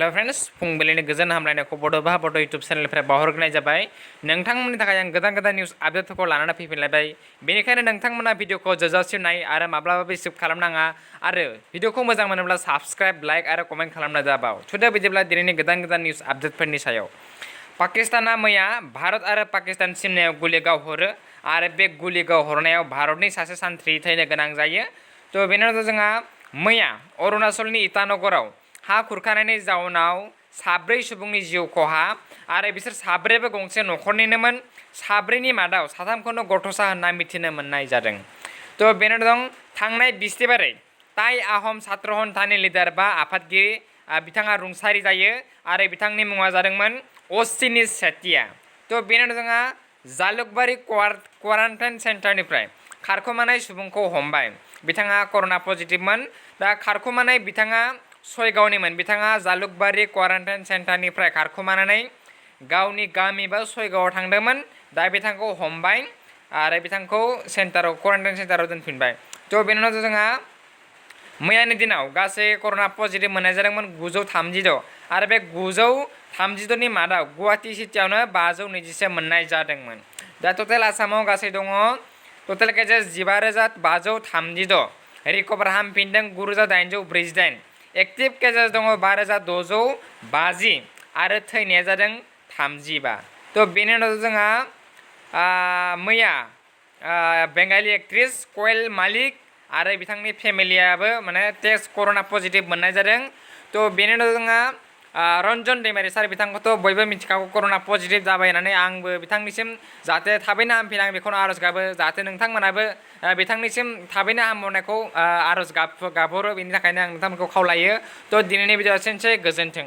Hello friends फुंबिलिनि गोजोन हामलायनायखौ बड'फा बड' यूट्यूब चेनेलनिफ्राय बावहरग्रोनाय जाबाय। नोंथांमोननि थाखाय आं गोदान गोदान निउस आपडेटफोरखौ लानानै फैफिनलायबाय। बेनिखायनो नोंथांमोना भिडिअखौ जोजासिम नाय आरो माब्लाबाबो स्किप खालामनाङा आरो भिडिअखौ मोजां मोनोब्ला साबस्क्राइब लाइक आरो कमेन्ट खालामना दाबाव। थुदो बिदिब्ला दिनैनि गोदान गोदान निउस आपडेटफोरनि सायाव पाकिस्ताना मैया भारत आरो पाकिस्तान सिमनायाव गुलि गावहरो आरो बे गुलि गावहरनायाव भारतनि सासे सान्थ्रि थैनो गोनां जायो। थ' बेनि उनाव जोंहा मैया अरुणाचलनि इटानगराव हा खुरखानायनि जाउनाव साब्रै सुबुंनि जिउ खहा आरो बिसोर साब्रैबो गंसे न'खरनिनोमोन। साब्रैनि मादाव साथामखौनो गथ'सा होनना मिथिनो मोननाय जादों। थ' बेनो दं थांनाय बिस्थिबारै ताइ आहम छात्र हन्थानि लिडार बा आफादगिरि बिथाङा रुंसारि जायो आरो बिथांनि मुङा जादोंमोन अश्विनी सेतिया। थ' बेनो जोंहा जालुकबारि क्वारान्टाइन सेन्टारनिफ्राय खारखोमानाय सुबुंखौ हमबाय। बिथाङा कर'ना पजिटिभमोन। दा खारखोमानाय बिथाङा सयगावनिमोन। बिथाङा जालुकबारि क्वारान्टाइन सेन्टारनिफ्राय खारखोमानानै गावनि गामि बा सयगावआव थांदोंमोन। दा बिथांखौ हमबाय आरो बिथांखौ क्वारान्टाइन सेन्टाराव दोनफिनबाय। थ' बेनि उनाव जोंहा मैयानि दिनाव गासै कर'ना पजिटिभ मोननाय जादोंमोन 936 आरो बे 936नि मादाव गुवाहाटि सिटियावनो 520 मोननाय जादोंमोन। दा टटेल आसामाव गासै दङ टटेल केसेस 15,536 रिकभार हामफिनदों 9,848 एक्टिभ केसेस दङ 5,650 आरो थैनाया जादों 35। थ' बेनि उनाव जोंहा मैया बेंगालि एक्ट्रिस क'एल मालिक आरो बिथांनि फेमिलियाबो माने टेस्ट कर'ना पजिटिभ मोननाय जादों। थ' बेनि उनाव जोंहा रन्जन दैमारि सार बिथांखौथ' बयबो मिथिखागौ कर'ना पजिटिभ जाबाय होननानै। आंबो बिथांनिसिम जाहाथे थाबैनो हामफिन आं बेखौनो आर'ज गाबो। जाहाथे नोंथांमोनाबो बिथांनिसिम थाबैनो हामबावनायखौ आर'ज गाबहरो। बेनि थाखायनो आं नोंथांमोनखौ खावलायो। थ' दिनैनि भिडिअ'आ एसेनोसै, गोजोन्थों।